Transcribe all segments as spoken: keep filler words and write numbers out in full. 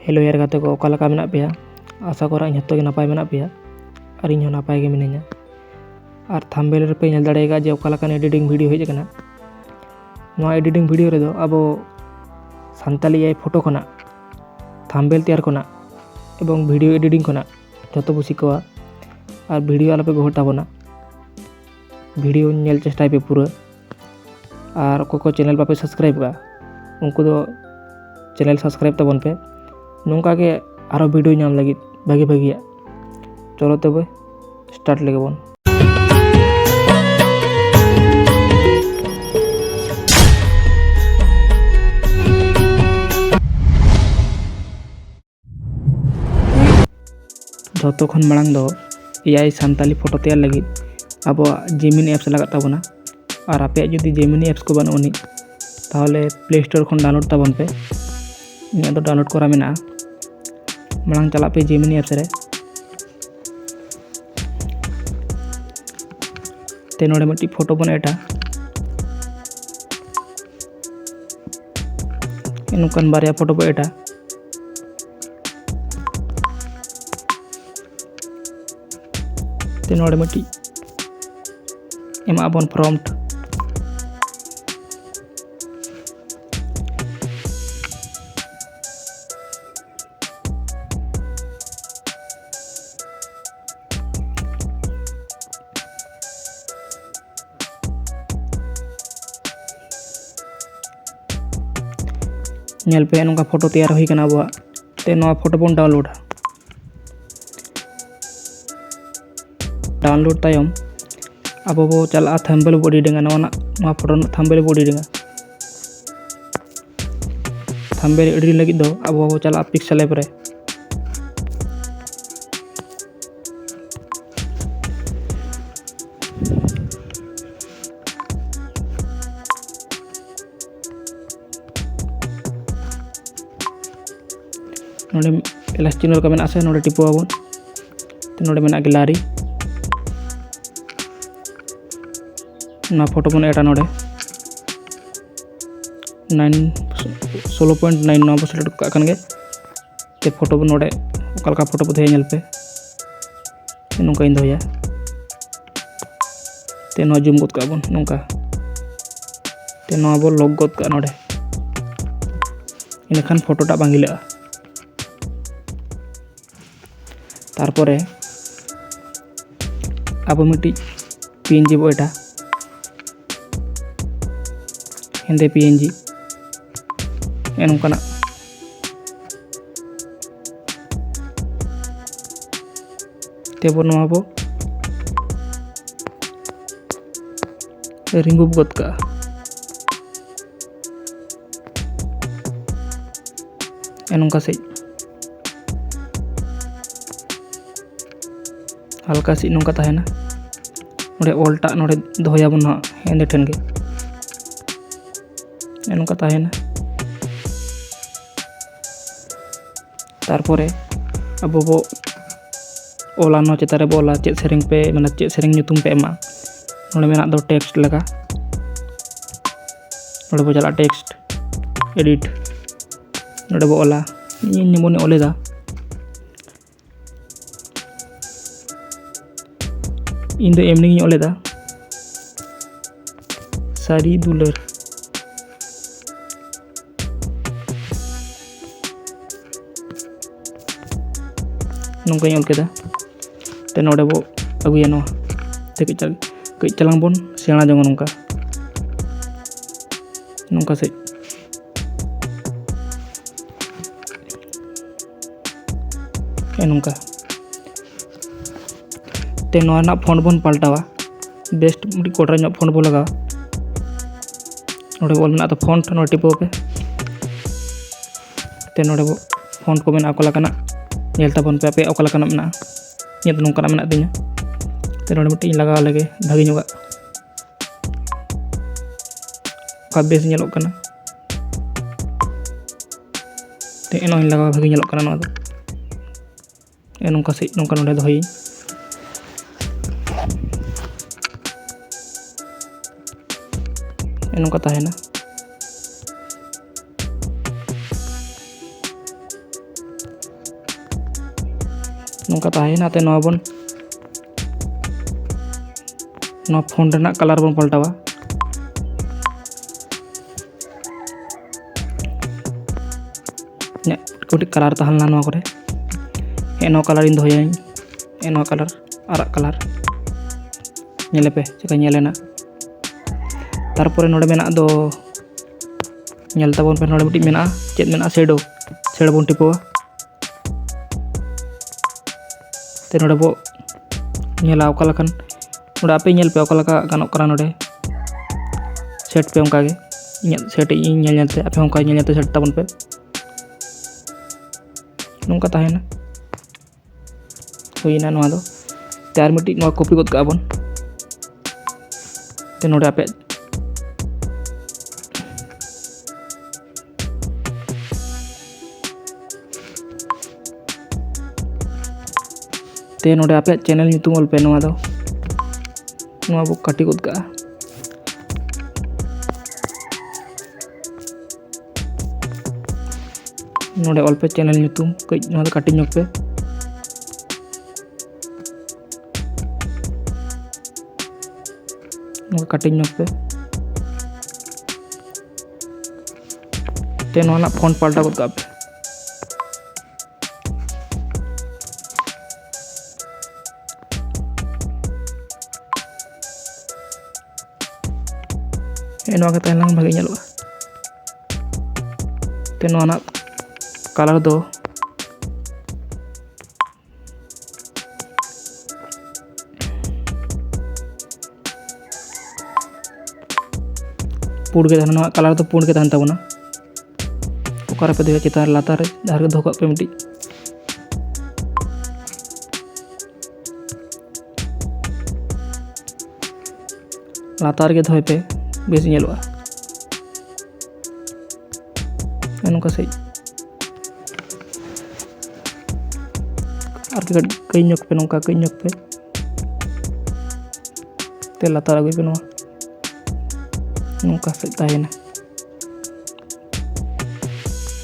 Hello ᱭᱟᱨ ᱜᱟᱛᱮ ᱠᱚ, ᱚᱠᱟ ᱞᱮᱠᱟ ᱢᱮᱱᱟᱜ ᱯᱮᱭᱟ? ᱟᱥᱟ ᱠᱚᱨᱟᱧ ᱡᱷᱚᱛᱚ ᱜᱮ ᱱᱟᱯᱟᱭ ᱢᱮᱱᱟᱜ ᱯᱮᱭᱟ ᱟᱨ ᱤᱧ ᱦᱚᱸ ᱱᱟᱯᱟᱭ ᱜᱮ ᱢᱤᱱᱟᱹᱧᱟ᱾ ᱟᱨ ᱛᱷᱟᱢᱵᱮᱞ ᱨᱮᱯᱮ ᱧᱮᱞ ᱫᱟᱲᱮ ᱟᱠᱟᱫ ᱡᱮ ᱚᱠᱟ ᱞᱮᱠᱟᱱ editing video ᱦᱮᱡ ᱟᱠᱟᱱᱟ᱾ ᱱᱚᱣᱟ editing video ᱨᱮᱫᱚ ᱟᱵᱚ ᱥᱟᱱᱛᱟᱞᱤ ᱮ ᱟᱭ ᱯᱷᱳᱴᱳ ᱠᱷᱚᱱᱟᱜ, ᱛᱷᱟᱢᱵᱮᱞ ᱛᱮᱭᱟᱨ ᱠᱷᱚᱱᱟᱜ ᱮᱵᱚᱝ video editing ᱠᱷᱚᱱᱟᱜ ᱡᱷᱚᱛᱚ ᱵᱚ ᱥᱤᱠᱟᱹᱣᱟ᱾ ᱟᱨ video ᱟᱞᱚᱯᱮ ᱜᱚᱦᱚᱲ ᱛᱟᱵᱚᱱᱟ, video ᱧᱮᱞ ᱪᱮᱥᱴᱟᱭ ᱯᱮ ᱯᱩᱨᱟᱹ᱾ ᱟᱨ ᱚᱠᱚᱭ ᱠᱚ channel ᱵᱟᱯᱮ subscribe ᱠᱟᱜᱼᱟ, ᱩᱱᱠᱩ ᱫᱚ channel subscribe ᱛᱟᱵᱚᱱ ᱯᱮ᱾ ᱱᱚᱝᱠᱟ ᱜᱮ ᱟᱨᱚ video ᱧᱟᱢ ᱞᱟᱹᱜᱤᱫ ᱵᱷᱟᱹᱜᱤ ᱵᱷᱟᱹᱜᱤᱭᱟᱜ᱾ ᱪᱚᱞᱚ ᱛᱚᱵᱮ start ᱞᱮᱜᱮ ᱵᱚᱱ᱾ ᱡᱷᱚᱛᱚ ᱠᱷᱚᱱ ᱢᱟᱲᱟᱝ ᱫᱚ ᱮ ᱟᱭ ᱥᱟᱱᱛᱟᱞᱤ ᱯᱷᱳᱴᱳ ᱛᱮᱭᱟᱨ ᱞᱟᱹᱜᱤᱫ ᱟᱵᱚᱣᱟᱜ Gemini apps ᱞᱟᱜᱟᱜ ᱛᱟᱵᱚᱱᱟ᱾ ᱟᱨ ᱟᱯᱮᱭᱟᱜ ᱡᱩᱫᱤ Gemini apps ᱠᱚ ᱵᱟᱹᱱᱩᱜ ᱟᱹᱱᱤᱡ, ᱛᱟᱦᱚᱞᱮ Play Store ᱠᱷᱚᱱ download ᱛᱟᱵᱚᱱ ᱯᱮ᱾ ᱤᱧᱟᱹᱜ ᱫᱚ download ᱠᱚᱨᱟ ᱢᱮᱱᱟᱜᱼᱟ᱾ ᱢᱟᱲᱟᱝ ᱪᱟᱞᱟᱜ ᱯᱮ Gemini apps ᱨᱮ᱾ ᱛᱮ ᱱᱚᱰᱮ ᱢᱤᱫᱴᱤᱡ ᱯᱷᱳᱴᱳ ᱵᱚᱱ ᱮᱰᱟ᱾ ᱱᱚᱝᱠᱟᱱ ᱵᱟᱨᱭᱟ ᱯᱷᱳᱴᱳ ᱵᱚ ᱮᱰᱟ᱾ ᱛᱮ ᱱᱚᱰᱮ ᱢᱤᱫᱴᱤᱡ ᱮᱢᱟᱜ ᱟᱵᱚᱱ prompt᱾ ᱧᱮᱞ ᱯᱮ, ᱱᱚᱝᱠᱟ ᱯᱷᱳᱴᱳ ᱛᱮᱭᱟᱨ ᱦᱩᱭ ᱠᱟᱱᱟ ᱟᱵᱚᱣᱟᱜ᱾ ᱛᱮ ᱱᱚᱣᱟ ᱯᱷᱳᱴᱳ ᱵᱚᱱ downloadᱟ᱾ Download ᱛᱟᱭᱚᱢ ᱟᱵᱚ ᱵᱚ ᱪᱟᱞᱟᱜᱼᱟ, ᱛᱷᱟᱢᱵᱮᱞ ᱵᱚ editingᱟ᱾ ᱱᱚᱣᱟ ᱨᱮᱱᱟᱜ, ᱱᱚᱣᱟ ᱯᱷᱳᱴᱳ ᱨᱮᱱᱟᱜ ᱛᱷᱟᱢᱵᱮᱞ ᱵᱚ editingᱟ᱾ ᱛᱷᱟᱢᱵᱮᱞ editing ᱞᱟᱹᱜᱤᱫ ᱫᱚ ᱟᱵᱚ ᱵᱚ ᱪᱟᱞᱟᱜᱼᱟ Pixel Lab ᱨᱮ᱾ ᱱᱚᱰᱮ plus ᱪᱤᱱᱦᱟᱹ ᱞᱮᱠᱟ ᱢᱮᱱᱟᱜᱼᱟ ᱥᱮ, ᱱᱚᱰᱮ ᱴᱤᱯᱟᱹᱣ ᱟᱵᱚᱱ᱾ ᱛᱚ ᱱᱚᱰᱮ ᱢᱮᱱᱟᱜᱼᱟ gallery᱾ ᱚᱱᱟ ᱯᱷᱳᱴᱳ ᱵᱚᱱ ᱮᱰᱟ ᱱᱚᱰᱮ᱾ Nine, ᱥᱳᱞᱳ point nine, ᱱᱚᱣᱟ ᱵᱚᱱ select ᱠᱟᱜ ᱠᱷᱟᱱ ᱜᱮ ᱯᱷᱳᱴᱳ ᱵᱚᱱ ᱱᱚᱰᱮ ᱚᱠᱟ ᱞᱮᱠᱟ ᱯᱷᱳᱴᱳ ᱵᱚ ᱫᱚᱦᱚᱭᱟ, ᱧᱮᱞ ᱯᱮ᱾ ᱱᱚᱝᱠᱟᱧ ᱫᱚᱦᱚᱭᱟ᱾ ᱛᱮ ᱱᱚᱣᱟ ᱡᱩᱢ ᱜᱚᱫ ᱠᱟᱜᱼᱟ ᱵᱚᱱ ᱱᱚᱝᱠᱟ᱾ ᱛᱮ ᱱᱚᱣᱟ ᱵᱚ ᱞᱚᱠ ᱜᱚᱫ ᱠᱟᱜᱼᱟ ᱱᱚᱰᱮ᱾ ᱤᱱᱟᱹᱠᱷᱟᱱ ᱯᱷᱳᱴᱳᱴᱟᱜ ᱵᱟᱝ ᱦᱤᱞᱟᱹᱜᱼᱟ᱾ ᱛᱟᱨᱯᱚᱨᱮ ᱟᱵᱚ ᱢᱤᱫᱴᱤᱡ ᱯᱤ ᱮᱱ ᱡᱤ ᱵᱚ ᱮᱰᱟ᱾ ᱦᱮᱸᱫᱮ ᱯᱤ ᱮᱱ ᱡᱤ ᱱᱚᱝᱠᱟᱱᱟᱜ᱾ ᱛᱮᱵᱚ ᱱᱚᱣᱟ ᱵᱚ ᱨᱤᱢᱩᱵᱷ ᱜᱚᱫ ᱠᱟᱜᱼᱟ᱾ ᱱᱚᱝᱠᱟ ᱥᱮᱡ ᱦᱟᱞᱠᱟ ᱥᱮᱡ ᱱᱚᱝᱠᱟ ᱛᱟᱦᱮᱱᱟ᱾ ᱱᱚᱰᱮ ᱚᱞᱴᱟᱜ ᱱᱚᱰᱮ ᱫᱚᱦᱚᱭᱟᱵᱚᱱ ᱦᱟᱸᱜ ᱦᱮᱸᱫᱮ ᱴᱷᱮᱱ ᱜᱮ᱾ ᱱᱚᱝᱠᱟ ᱛᱟᱦᱮᱱᱟ᱾ ᱛᱟᱨᱯᱚᱨᱮ ᱟᱵᱚ ᱵᱚ ᱚᱞᱟ, ᱱᱚᱣᱟ ᱪᱮᱛᱟᱱ ᱨᱮᱵᱚ ᱚᱞᱟ ᱪᱮᱫ ᱥᱮᱨᱮᱧ ᱯᱮ, ᱢᱟᱱᱮ ᱪᱮᱫ ᱥᱮᱨᱮᱧ ᱧᱩᱛᱩᱢ ᱯᱮ ᱮᱢᱟ᱾ ᱱᱚᱰᱮ ᱢᱮᱱᱟᱜ ᱫᱚ ᱴᱮᱠᱥᱴ ᱞᱮᱠᱟ, ᱱᱚᱰᱮ ᱵᱚ ᱪᱟᱞᱟᱜᱼᱟ ᱴᱮᱠᱥᱴ ᱮᱰᱤᱴ᱾ ᱱᱚᱰᱮ ᱵᱚ ᱚᱞᱟ, ᱤᱧ ᱡᱮᱢᱚᱱᱤᱧ ᱚᱞᱮᱫᱟ, ᱤᱧ ᱫᱚ ᱮᱢᱱᱤ ᱜᱤᱧ ᱚᱞᱮᱫᱟ, ᱥᱟᱹᱨᱤ ᱫᱩᱞᱟᱹᱲ᱾ ᱱᱚᱝᱠᱟᱧ ᱚᱞ ᱠᱮᱫᱟ᱾ ᱛᱮ ᱱᱚᱰᱮ ᱵᱚ ᱟᱹᱜᱩᱭᱟ ᱱᱚᱣᱟ᱾ ᱛᱮ ᱠᱟᱹᱡ ᱪᱟᱞ-, ᱠᱟᱹᱡ ᱪᱟᱞᱟᱝ ᱵᱚᱱ ᱥᱮᱬᱟ ᱡᱚᱝᱟ ᱱᱚᱝᱠᱟ᱾ ᱱᱚᱝᱠᱟ ᱥᱮᱡ᱾ ᱱᱚᱝᱠᱟ᱾ ᱛᱮ ᱱᱚᱣᱟ ᱨᱮᱱᱟᱜ ᱯᱷᱚᱱᱴ ᱵᱚᱱ ᱯᱟᱞᱴᱟᱣᱟ᱾ ᱵᱮᱥᱴ ᱢᱤᱫᱴᱤᱡ ᱠᱚᱰᱨᱟ ᱧᱚᱜ ᱯᱷᱚᱱᱴ ᱵᱚ ᱞᱟᱜᱟᱣᱟ᱾ ᱱᱚᱰᱮ ᱚᱞ ᱢᱮᱱᱟᱜ ᱫᱚ ᱯᱷᱚᱱᱴ, ᱱᱚᱰᱮ ᱴᱤᱯᱟᱹᱣ ᱯᱮ᱾ ᱛᱮ ᱱᱚᱰᱮ ᱵᱚ ᱯᱷᱚᱱᱴ ᱠᱚ ᱢᱮᱱᱟᱜᱼᱟ, ᱚᱠᱟ ᱞᱮᱠᱟᱱᱟᱜ ᱧᱮᱞ ᱛᱟᱵᱚᱱ ᱯᱮ ᱟᱯᱮ ᱚᱠᱟ ᱞᱮᱠᱟᱱᱟᱜ ᱢᱮᱱᱟᱜᱼᱟ᱾ ᱤᱧᱟᱹᱜ ᱫᱚ ᱱᱚᱝᱠᱟᱱᱟᱜ ᱢᱮᱱᱟᱜ ᱛᱤᱧᱟᱹ᱾ ᱛᱮ ᱱᱚᱰᱮ ᱢᱤᱫᱴᱤᱡ ᱤᱧ ᱞᱟᱜᱟᱣ ᱞᱮᱜᱮ ᱵᱷᱟᱜᱮ ᱧᱚᱜᱟᱜ, ᱚᱠᱟ ᱵᱮᱥ ᱧᱮᱞᱚᱜ ᱠᱟᱱᱟ᱾ ᱛᱮ ᱱᱚᱜᱼᱚᱭ ᱞᱟᱜᱟᱣ ᱵᱷᱟᱜᱮ ᱧᱮᱞᱚᱜ ᱠᱟᱱᱟ ᱱᱚᱣᱟ ᱫᱚ᱾ ᱱᱚᱝᱠᱟ ᱥᱮᱡ ᱱᱚᱝᱠᱟ ᱱᱚᱰᱮ ᱫᱚᱦᱚᱭᱟᱹᱧ᱾ ᱱᱚᱝᱠᱟ ᱛᱟᱦᱮᱱᱟ᱾ ᱱᱚᱝᱠᱟ ᱛᱟᱦᱮᱸᱭᱮᱱᱟ᱾ ᱛᱮ ᱱᱚᱣᱟ ᱵᱚᱱ, ᱱᱚᱣᱟ ᱯᱷᱳᱱ ᱨᱮᱱᱟᱜ ᱠᱟᱞᱟᱨ ᱵᱚᱱ ᱯᱟᱞᱴᱟᱣᱟ᱾ ᱤᱧᱟᱹᱜ ᱠᱟᱹᱴᱤᱡ ᱠᱟᱞᱟᱨ ᱛᱟᱦᱮᱸ ᱞᱮᱱᱟ ᱱᱚᱣᱟ ᱠᱚᱨᱮ᱾ ᱦᱮᱸ, ᱱᱚᱣᱟ ᱠᱟᱞᱟᱨᱤᱧ ᱫᱚᱦᱚᱭᱟᱹᱧ᱾ ᱦᱮᱸ, ᱱᱚᱣᱟ ᱠᱟᱞᱟᱨ, ᱟᱨᱟᱜ ᱠᱟᱞᱟᱨ᱾ ᱧᱮᱞᱮᱯᱮ ᱪᱮᱠᱟ ᱧᱮᱞᱮᱱᱟ᱾ ᱛᱟᱨᱯᱚᱨᱮ ᱱᱚᱰᱮ ᱢᱮᱱᱟᱜ ᱫᱚ, ᱧᱮᱞ ᱛᱟᱵᱚᱱ ᱯᱮ, ᱱᱚᱰᱮ ᱢᱤᱫᱴᱤᱡ ᱢᱮᱱᱟᱜᱼᱟ᱾ ᱪᱮᱫ ᱢᱮᱱᱟᱜᱼᱟ? ᱥᱮᱰᱳ᱾ ᱥᱮᱰᱳ ᱵᱚᱱ ᱴᱤᱯᱟᱹᱣᱟ᱾ ᱛᱮ ᱱᱚᱰᱮ ᱵᱚ ᱧᱮᱞᱟ ᱚᱠᱟ ᱞᱮᱠᱟᱱ, ᱱᱚᱰᱮ ᱟᱯᱮ ᱧᱮᱞ ᱯᱮ ᱚᱠᱟ ᱞᱮᱠᱟ ᱜᱟᱱᱚᱜ ᱠᱟᱱᱟ᱾ ᱱᱚᱰᱮ ᱥᱮᱴ ᱯᱮ ᱚᱱᱠᱟ ᱜᱮ, ᱤᱧᱟᱹᱜ ᱥᱮᱴ ᱤᱧ ᱧᱮᱞ ᱧᱮᱞ ᱛᱮ, ᱟᱯᱮ ᱦᱚᱸ ᱚᱱᱠᱟ ᱧᱮᱞ ᱧᱮᱞ ᱛᱮ ᱥᱮᱴ ᱛᱟᱵᱚᱱ ᱯᱮ᱾ ᱱᱚᱝᱠᱟ ᱛᱟᱦᱮᱱᱟ, ᱦᱩᱭᱱᱟ ᱱᱚᱣᱟ ᱫᱚ᱾ ᱛᱮ ᱟᱨ ᱢᱤᱫᱴᱤᱡ ᱱᱚᱣᱟ ᱠᱚᱯᱤ ᱜᱚᱫ ᱠᱟᱜᱼᱟ ᱵᱚᱱ᱾ ᱛᱮ ᱱᱚᱰᱮ ᱟᱯᱮ ᱛᱮ ᱱᱚᱰᱮ ᱟᱯᱮᱭᱟᱜ ᱪᱮᱱᱮᱞ ᱧᱩᱛᱩᱢ ᱚᱞ ᱯᱮ᱾ ᱱᱚᱣᱟ ᱫᱚ, ᱱᱚᱣᱟ ᱵᱚ ᱠᱟᱹᱴᱤ ᱜᱚᱫ ᱠᱟᱜᱼᱟ᱾ ᱱᱚᱰᱮ ᱚᱞ ᱯᱮ ᱪᱮᱱᱮᱞ ᱧᱩᱛᱩᱢ, ᱠᱟᱹᱡ ᱱᱚᱣᱟ ᱫᱚ ᱠᱟᱹᱴᱤᱡ ᱧᱚᱜ ᱯᱮ, ᱱᱚᱣᱟ ᱠᱟᱹᱴᱤᱡ ᱧᱚᱜ ᱯᱮ᱾ ᱛᱮ ᱱᱚᱣᱟ ᱨᱮᱱᱟᱜ ᱯᱷᱚᱱᱴ ᱯᱟᱞᱴᱟᱣ ᱜᱚᱫ ᱠᱟᱜ ᱯᱮ᱾ ᱦᱮᱸ, ᱱᱚᱣᱟ ᱜᱮ ᱛᱟᱦᱮᱸ ᱞᱮᱱ ᱵᱷᱟᱜᱮ ᱧᱮᱞᱚᱜᱼᱟ᱾ ᱛᱮ ᱱᱚᱣᱟ ᱨᱮᱱᱟᱜ ᱠᱟᱞᱟᱨ ᱫᱚ ᱯᱩᱸᱰ ᱜᱮ ᱛᱟᱦᱮᱱᱟ᱾ ᱱᱚᱣᱟ ᱠᱟᱞᱟᱨ ᱫᱚ ᱯᱩᱸᱰ ᱜᱮ ᱛᱟᱦᱮᱱ ᱛᱟᱵᱚᱱᱟ᱾ ᱚᱠᱟᱨᱮ ᱯᱮ ᱫᱚᱦᱚᱭᱟ, ᱪᱮᱛᱟᱱ ᱨᱮ, ᱞᱟᱛᱟᱨ ᱨᱮ, ᱡᱟᱦᱟᱸ ᱨᱮᱜᱮ ᱫᱚᱦᱚ ᱠᱟᱜ ᱯᱮ ᱢᱤᱫᱴᱤᱡ᱾ ᱞᱟᱛᱟᱨ ᱨᱮᱜᱮ ᱫᱚᱦᱚᱭ ᱯᱮ, ᱵᱮᱥ ᱧᱮᱞᱚᱜᱼᱟ᱾ ᱱᱚᱝᱠᱟ ᱥᱮᱡ ᱟᱨᱠᱤ ᱠᱟᱹᱡ ᱠᱟᱹᱡ ᱧᱚᱜ ᱯᱮ, ᱱᱚᱝᱠᱟ ᱠᱟᱹᱡ ᱧᱚᱜ ᱯᱮ᱾ ᱛᱮ ᱞᱟᱛᱟᱨ ᱟᱹᱜᱩᱭ ᱯᱮ ᱱᱚᱣᱟ᱾ ᱱᱚᱝᱠᱟ ᱥᱮᱡ ᱛᱟᱦᱮᱱᱟ,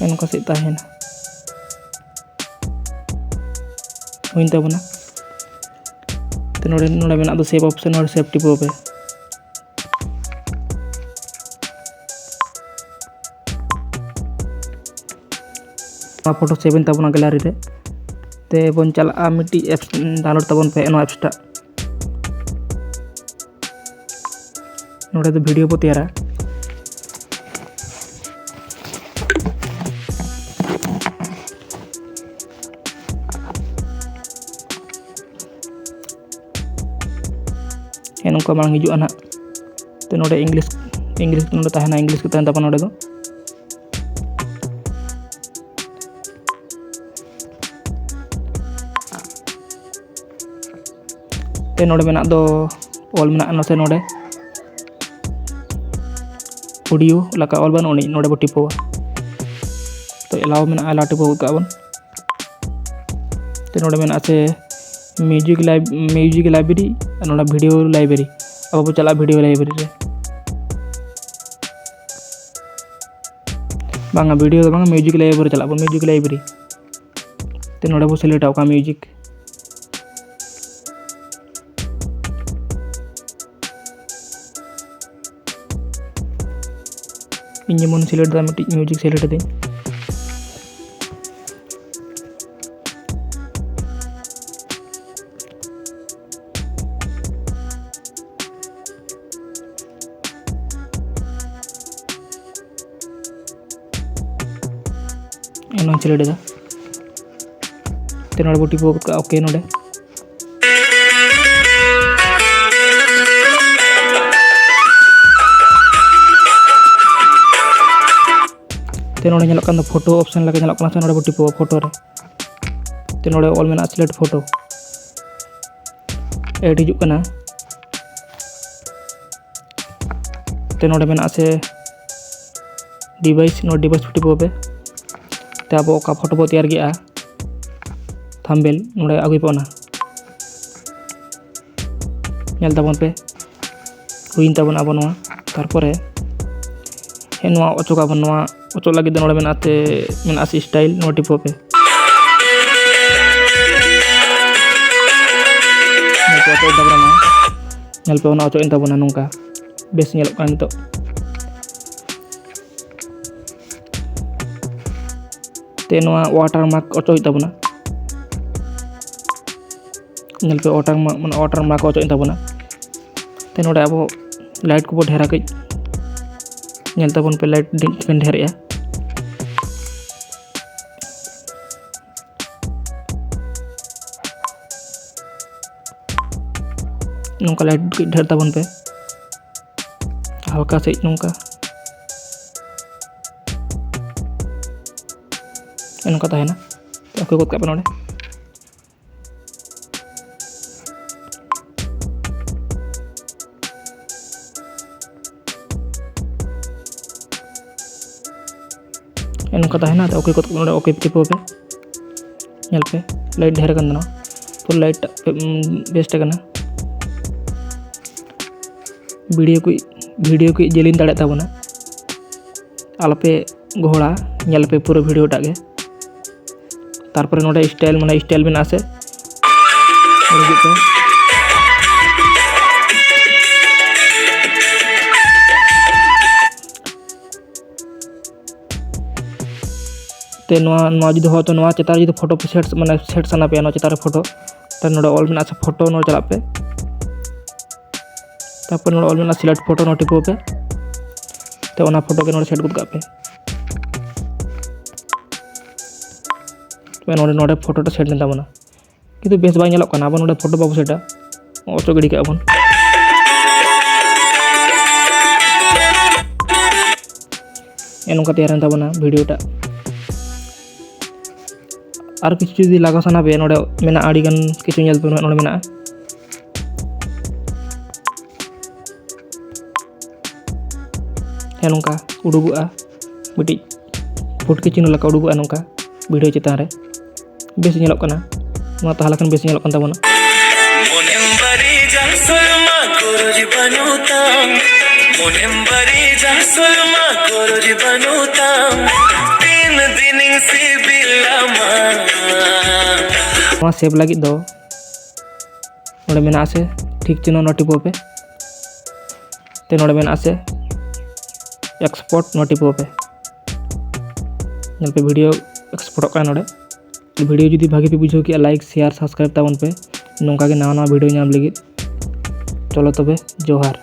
ᱱᱚᱝᱠᱟ ᱥᱮᱡ ᱛᱟᱦᱮᱱᱟ᱾ ᱦᱩᱭᱮᱱ ᱛᱟᱵᱚᱱᱟ᱾ ᱛᱚ ᱱᱚᱰᱮ, ᱱᱚᱰᱮ ᱢᱮᱱᱟᱜ ᱫᱚ save option, ᱱᱚᱰᱮ save ᱴᱤᱯᱟᱹᱣ ᱯᱮ᱾ ᱱᱚᱣᱟ ᱯᱷᱳᱴᱳ save ᱮᱱ ᱛᱟᱵᱚᱱᱟ gallery ᱨᱮ᱾ ᱛᱮ ᱵᱚᱱ ᱪᱟᱞᱟᱜᱼᱟ, ᱢᱤᱫᱴᱤᱡ apps download ᱛᱟᱵᱚᱱ ᱯᱮ, ᱱᱚᱣᱟ apps ᱴᱟᱜ᱾ ᱱᱚᱰᱮ ᱫᱚ video ᱵᱚ ᱛᱮᱭᱟᱨᱟ᱾ ᱦᱮᱸ, ᱱᱚᱝᱠᱟ ᱢᱟᱲᱟᱝ ᱦᱤᱡᱩᱜᱼᱟ ᱱᱟᱦᱟᱜ᱾ ᱛᱚ ᱱᱚᱰᱮ English, English ᱱᱚᱰᱮ ᱛᱟᱦᱮᱱᱟ, English ᱜᱮ ᱛᱟᱦᱮᱱ ᱛᱟᱵᱚᱱᱟ ᱱᱚᱰᱮ ᱫᱚ᱾ ᱛᱮ ᱱᱚᱰᱮ ᱢᱮᱱᱟᱜ ᱫᱚ ᱚᱞ ᱢᱮᱱᱟᱜᱼᱟ ᱱᱟᱥᱮ ᱱᱚᱰᱮ᱾ Audio ᱞᱮᱠᱟ ᱚᱞ ᱵᱟᱹᱱᱩᱜ ᱟᱹᱱᱤᱡ, ᱱᱚᱰᱮ ᱵᱚ ᱴᱤᱯᱟᱹᱣᱟ᱾ ᱛᱚ allow ᱢᱮᱱᱟᱜᱼᱟ, allow ᱴᱤᱯᱟᱹᱣ ᱜᱚᱫ ᱠᱟᱜᱼᱟ ᱵᱚᱱ᱾ ᱛᱚ ᱱᱚᱰᱮ ᱢᱮᱱᱟᱜᱼᱟ ᱥᱮ music lib-, music library, ᱟᱨ ᱱᱚᱰᱮ video library᱾ ᱟᱵᱚ ᱵᱚ ᱪᱟᱞᱟᱜᱼᱟ video library ᱨᱮ᱾ ᱵᱟᱝᱟ, video ᱫᱚ ᱵᱟᱝᱟ, music library ᱪᱟᱞᱟᱜ ᱟᱵᱚᱱ, music library᱾ ᱛᱚ ᱱᱚᱰᱮ ᱵᱚ select ᱟ ᱚᱠᱟ music᱾ ᱤᱧ ᱡᱮᱢᱚᱱ select ᱫᱟ, ᱢᱤᱫᱴᱤᱡ music select ᱫᱟᱹᱧ᱾ ᱮᱱᱦᱚᱸ select ᱮᱫᱟ᱾ ᱛᱮ ᱱᱚᱰᱮ ᱵᱚ ᱴᱤᱯᱟᱹᱣ ᱜᱚᱫ ᱠᱟᱜᱼᱟ, OK ᱱᱚᱰᱮ᱾ ᱛᱮ ᱱᱚᱰᱮ ᱧᱮᱞᱚᱜ ᱠᱟᱱ ᱫᱚ photo option ᱞᱮᱠᱟ ᱧᱮᱞᱚᱜ ᱠᱟᱱᱟ ᱥᱮ, ᱱᱚᱰᱮ ᱵᱚ ᱴᱤᱯᱟᱹᱣᱟ photo ᱨᱮ᱾ ᱛᱮ ᱱᱚᱰᱮ ᱚᱞ ᱢᱮᱱᱟᱜᱼᱟ select photo, add ᱦᱤᱡᱩᱜ ᱠᱟᱱᱟ᱾ ᱛᱮ ᱱᱚᱰᱮ ᱢᱮᱱᱟᱜᱼᱟ ᱥᱮ device, ᱱᱚᱰᱮ device ᱯᱷᱩᱴᱤ ᱯᱮ᱾ ᱛᱮ ᱟᱵᱚ ᱚᱠᱟ photo ᱵᱚ ᱛᱮᱭᱟᱨ ᱠᱮᱜᱼᱟ, thumbnail, ᱱᱚᱰᱮ ᱟᱹᱜᱩᱭ ᱯᱮ ᱚᱱᱟ᱾ ᱧᱮᱞ ᱛᱟᱵᱚᱱ ᱯᱮ, ᱦᱩᱭᱮᱱ ᱛᱟᱵᱚᱱᱟ ᱟᱵᱚ ᱱᱚᱣᱟ᱾ ᱛᱟᱨᱯᱚᱨᱮ ᱦᱮᱸ, ᱱᱚᱣᱟ ᱚᱪᱚᱜᱟᱵᱚᱱ, ᱱᱚᱣᱟ ᱚᱪᱚᱜ ᱞᱟᱹᱜᱤᱫ ᱫᱚ ᱱᱚᱰᱮ ᱢᱮᱱᱟᱜᱼᱟ ᱛᱮ, ᱢᱮᱱᱟᱜᱼᱟ ᱥᱮ style, ᱱᱚᱣᱟ ᱴᱤᱯᱟᱹᱣ ᱯᱮ᱾ ᱚᱪᱚᱜ ᱮᱱ ᱛᱟᱵᱚᱱᱟ ᱱᱚᱣᱟ᱾ ᱧᱮᱞ ᱯᱮ, ᱚᱱᱟ ᱚᱪᱚᱜ ᱮᱱ ᱛᱟᱵᱚᱱᱟ ᱱᱚᱝᱠᱟ᱾ ᱵᱮᱥ ᱧᱮᱞᱚᱜ ᱠᱟᱱᱟ ᱱᱤᱛᱚᱜ᱾ ᱛᱮ ᱱᱚᱣᱟ ᱣᱟᱴᱟᱨ ᱢᱟᱨᱠ ᱚᱪᱚᱜ ᱦᱩᱭᱩᱜ ᱛᱟᱵᱚᱱᱟ᱾ ᱧᱮᱞ ᱯᱮ, ᱣᱟᱴᱟᱨ ᱢᱟᱨᱠ, ᱢᱟᱱᱮ ᱣᱟᱴᱟᱨ ᱢᱟᱨᱠ ᱚᱪᱚᱜ ᱦᱩᱭᱩᱜ ᱛᱟᱵᱚᱱᱟ᱾ ᱛᱮ ᱱᱚᱰᱮ ᱟᱵᱚ ᱞᱟᱭᱤᱴ ᱠᱚᱵᱚ ᱰᱷᱮᱨᱟ ᱠᱟᱹᱡ᱾ ᱧᱮᱞ ᱛᱟᱵᱚᱱ ᱯᱮ, ᱞᱟᱭᱤᱴ ᱰᱷᱮᱨᱮᱜᱼᱟ᱾ ᱱᱚᱝᱠᱟ ᱞᱟᱭᱤᱴ ᱠᱟᱹᱡ ᱰᱷᱮᱨ ᱛᱟᱵᱚᱱ ᱯᱮ, ᱦᱟᱞᱠᱟ ᱥᱟᱺᱦᱤᱡ ᱱᱚᱝᱠᱟ᱾ ᱱᱚᱝᱠᱟ ᱛᱟᱦᱮᱱᱟ᱾ ᱛᱚ, ᱚᱠᱚᱭ ᱜᱚᱫ ᱠᱟᱜ ᱯᱮ ᱱᱚᱰᱮ᱾ ᱱᱚᱝᱠᱟ ᱛᱟᱦᱮᱱᱟ᱾ ᱛᱚ, ᱚᱠᱚᱭ ᱜᱚᱫ ᱠᱟᱜ ᱯᱮ ᱱᱚᱰᱮ, ᱚᱠᱚᱭ ᱴᱤᱯᱟᱹᱣ ᱯᱮ᱾ ᱧᱮᱞ ᱯᱮ, ᱞᱟᱭᱤᱴ ᱰᱷᱮᱨ ᱟᱠᱟᱱ ᱛᱟᱦᱮᱱᱟ᱾ ᱯᱩᱨᱟᱹ ᱞᱟᱭᱤᱴ ᱴᱟᱜ, ᱩᱢ, ᱵᱮᱥᱴ ᱟᱠᱟᱱᱟ᱾ ᱵᱷᱤᱰᱤᱭᱳ ᱠᱚ, ᱵᱷᱤᱰᱤᱭᱳ ᱠᱚ ᱡᱮᱞᱮᱧ ᱫᱟᱲᱮᱭᱟᱜ ᱛᱟᱵᱚᱱᱟ᱾ ᱟᱞᱚᱯᱮ ᱜᱚᱦᱚᱲᱟ, ᱧᱮᱞ ᱯᱮ ᱯᱩᱨᱟᱹ ᱵᱷᱤᱰᱤᱭᱳ ᱴᱟᱜ ᱜᱮ᱾ ᱛᱟᱨᱯᱚᱨᱮ ᱱᱚᱰᱮ ᱥᱴᱟᱭᱤᱞ, ᱢᱟᱱᱮ ᱥᱴᱟᱭᱤᱞ ᱢᱮᱱᱟᱜᱼᱟ ᱥᱮ, ᱱᱚᱰᱮ ᱦᱤᱡᱩᱜ ᱯᱮ᱾ ᱛᱮ ᱱᱚᱣᱟ, ᱱᱚᱣᱟ ᱡᱩᱫᱤ ᱦᱚᱭᱛᱳ ᱱᱚᱣᱟ ᱪᱮᱛᱟᱱ ᱨᱮ ᱡᱩᱫᱤ ᱯᱷᱳᱴᱳ ᱯᱮ ᱥᱮᱴ, ᱢᱟᱱᱮ ᱥᱮᱴ ᱥᱟᱱᱟ ᱯᱮᱭᱟ, ᱱᱚᱣᱟ ᱪᱮᱛᱟᱱ ᱨᱮ ᱯᱷᱳᱴᱳ, ᱛᱟᱦᱞᱮ ᱱᱚᱰᱮ ᱚᱞ ᱢᱮᱱᱟᱜᱼᱟ ᱥᱮ ᱯᱷᱳᱴᱳ, ᱱᱚᱰᱮ ᱪᱟᱞᱟᱜ ᱯᱮ᱾ ᱛᱟᱨᱯᱚᱨ ᱱᱚᱰᱮ ᱚᱞ ᱢᱮᱱᱟᱜᱼᱟ ᱥᱤᱞᱮᱠᱴ ᱯᱷᱳᱴᱳ, ᱱᱚᱰᱮ ᱴᱤᱯᱟᱹᱣ ᱯᱮ᱾ ᱛᱚ, ᱚᱱᱟ ᱯᱷᱳᱴᱳ ᱜᱮ ᱱᱚᱰᱮ ᱥᱮᱴ ᱜᱚᱫ ᱠᱟᱜ ᱯᱮ᱾ ᱛᱚᱵᱮ ᱱᱚᱰᱮ, ᱱᱚᱰᱮ ᱯᱷᱳᱴᱳ ᱴᱟ ᱥᱮᱴ ᱞᱮᱱ ᱛᱟᱵᱚᱱᱟ, ᱠᱤᱱᱛᱩ ᱵᱮᱥ ᱵᱟᱭ ᱧᱮᱞᱚᱜ ᱠᱟᱱᱟ᱾ ᱟᱵᱚ ᱱᱚᱰᱮ ᱯᱷᱳᱴᱳ ᱵᱟᱵᱚ ᱥᱮᱴᱟ, ᱚᱪᱚᱜ ᱜᱤᱰᱤ ᱠᱟᱜᱼᱟ ᱵᱚᱱ᱾ ᱱᱚᱝᱠᱟ ᱛᱮᱭᱟᱨᱮᱱ ᱛᱟᱵᱚᱱᱟ ᱵᱷᱤᱰᱤᱭᱳ ᱴᱟᱜ᱾ ᱟᱨ ᱠᱤᱪᱷᱩ ᱡᱩᱫᱤ ᱞᱟᱜᱟᱣ ᱥᱟᱱᱟ ᱯᱮᱭᱟ, ᱱᱚᱰᱮ ᱢᱮᱱᱟᱜᱼᱟ, ᱟᱹᱰᱤ ᱜᱟᱱ ᱠᱤᱪᱷᱩ ᱧᱮᱞ ᱯᱮ, ᱱᱚᱰᱮ ᱢᱮᱱᱟᱜᱼᱟ᱾ ᱦᱮᱸ, ᱱᱚᱝᱠᱟ ᱩᱰᱩᱠᱚᱜᱼᱟ, ᱢᱤᱫᱴᱤᱡ ᱯᱷᱩᱴᱠᱤ ᱪᱤᱱᱦᱟᱹ ᱞᱮᱠᱟ ᱩᱰᱩᱠᱚᱜᱼᱟ ᱱᱚᱝᱠᱟ ᱵᱷᱤᱰᱤᱭᱳ ᱪᱮᱛᱟᱱ ᱨᱮ᱾ ᱵᱮᱥ ᱧᱮᱞᱚᱜ ᱠᱟᱱᱟ, ᱱᱚᱣᱟ ᱛᱟᱦᱞᱮ ᱠᱷᱟᱱ ᱵᱮᱥ ᱧᱮᱞᱚᱜ ᱠᱟᱱ ᱛᱟᱵᱚᱱᱟ᱾ ᱢᱚᱱᱮᱢ ᱵᱟᱹᱲᱤᱡᱟ ᱥᱚᱞᱢᱟ ᱜᱚᱨᱚᱡᱽ ᱵᱟᱹᱱᱩᱜ ᱛᱟᱢ, ᱢᱚᱱᱮᱢ ᱵᱟᱹᱲᱤᱡᱟ ᱥᱚᱞᱢᱟ ᱜᱚᱨᱚᱡᱽ ᱵᱟᱹᱱᱩᱜ ᱛᱟᱢ, ᱛᱤᱱ ᱫᱤᱱᱤᱧ ᱥᱤᱵᱤᱞᱟᱢᱟ᱾ ᱱᱚᱣᱟ ᱥᱮᱵᱷ ᱞᱟᱹᱜᱤᱫ ᱫᱚ ᱱᱚᱰᱮ ᱢᱮᱱᱟᱜᱼᱟ ᱥᱮ ᱴᱷᱤᱠ ᱪᱤᱱᱦᱟᱹ, ᱱᱚᱣᱟ ᱴᱤᱯᱟᱹᱣ ᱯᱮ᱾ ᱛᱮ ᱱᱚᱰᱮ ᱢᱮᱱᱟᱜᱼᱟ ᱥᱮ export, ᱱᱚᱣᱟ ᱴᱤᱯᱟᱹᱣ ᱯᱮ᱾ ᱧᱮᱞ ᱯᱮ, video exportᱚᱜ ᱠᱟᱱᱟ ᱱᱚᱰᱮ᱾ ᱵᱷᱤᱰᱤᱭᱳ ᱡᱩᱫᱤ ᱵᱷᱟᱜᱮ ᱯᱮ ᱵᱩᱡᱷᱟᱹᱣ ᱠᱮᱜᱼᱟ, like, share, subscribe ᱛᱟᱵᱚᱱ ᱯᱮ, ᱱᱚᱝᱠᱟ ᱜᱮ ᱱᱟᱣᱟ ᱱᱟᱣᱟ ᱵᱷᱤᱰᱤᱭᱳ ᱧᱟᱢ ᱞᱟᱹᱜᱤᱫ᱾ ᱪᱚᱞᱚ ᱛᱚᱵᱮ, ᱡᱚᱦᱟᱨ᱾